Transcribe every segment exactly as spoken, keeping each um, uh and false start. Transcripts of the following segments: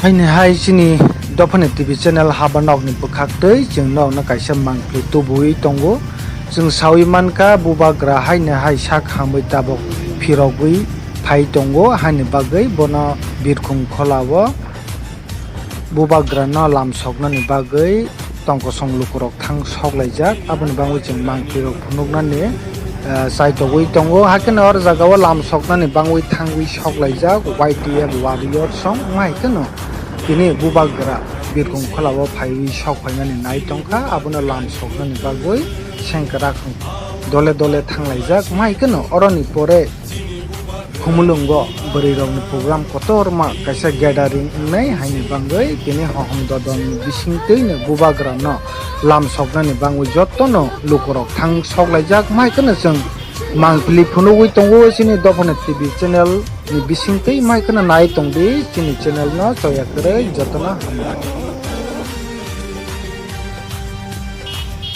Haini hai chini Dophani T V channel haba nokni bwkhak twi chwng nokno kaisa mangpli tubuwi tongo. Chwng sawi mankha, bubagra haini hai sak hamwi tabok phirogwi phai tongo, haini bagwi bono birkhung kholao bubagrano lam soknani bagwi tongkosong lukurok thang soklaijak, aboni bagwi chwng mangpilrok phunuknani, eh, chaitogwi tongo. Hakhe no oro jagao lam soknani bagwi thangwi soklaijak Y T F warrior song, wngma hai kheno tini bubagra birkhung kholao phaiwi sok phainani nai tongkha, abono lam soknani bagwi sengkrak dole dole thanglaijak, wngma hai kheno oroni pore Khumulwngo bwrwirokni program kotorma kaisa gathering wngnai, haini bagwi tini hohom dodonni bisingtwino bubagrano lam soknani bagwi jotono lukurok thang soklaijak. Mai kheno chwng mangpili phunugwi tongo chini Dophani T V channel ni bisingtwi, mai kheno nai tongdi chini channel no choya kwrwi jotono hambai.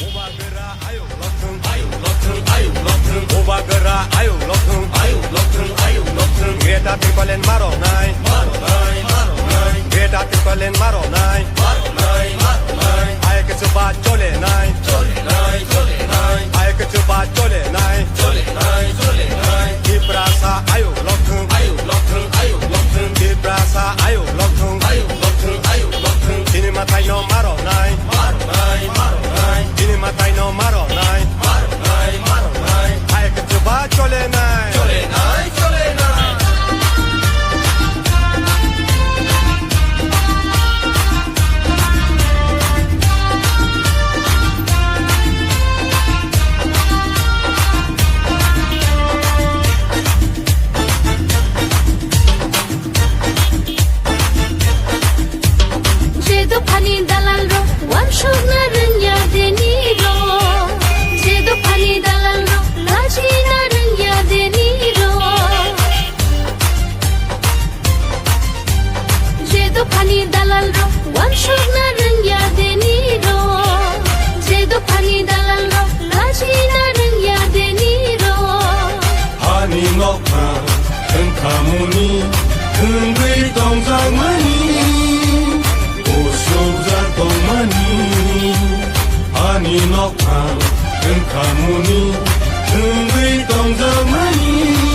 Bubagra ayuk lokthung, ayuk lokthung, ayuk lokthung. Bubagra ayuk lokthung, ayuk lokthung, ayuk lokthung. Greater Tipraland maroknai, maroknai, maroknai. Greater Tipraland maroknai, maroknai, maroknai. Ayuk chuba cholenai, cholenai, cholenai. Ayuk chuba cholenai, cholenai, cholenai. Tiprasa ayuk lokthung, ayuk lokthung, ayuk lokthung. Tiprasa ayuk lokthung, ayuk lokthung, ayuk lokthung. Chini mathai no maroknai, maroknai, maroknai. Chini mathai no maroknai, maroknai, maroknai. Ayuk chuba cholenai, cholenai, cholenai. Je dophani dalalrok wansukna rwngya deni rok. Je dophani dalalrok lachina rwngya deni rok. Je dophani dalalrok wansukna rwngya deni rok. Je dophani dalalrok lachina rwngya deni rok. Hani nokha wngkhamuni wngwi tongjakmani, usukjak tongmani. Hani nokha wngkhamuni wngwi tongjakmani.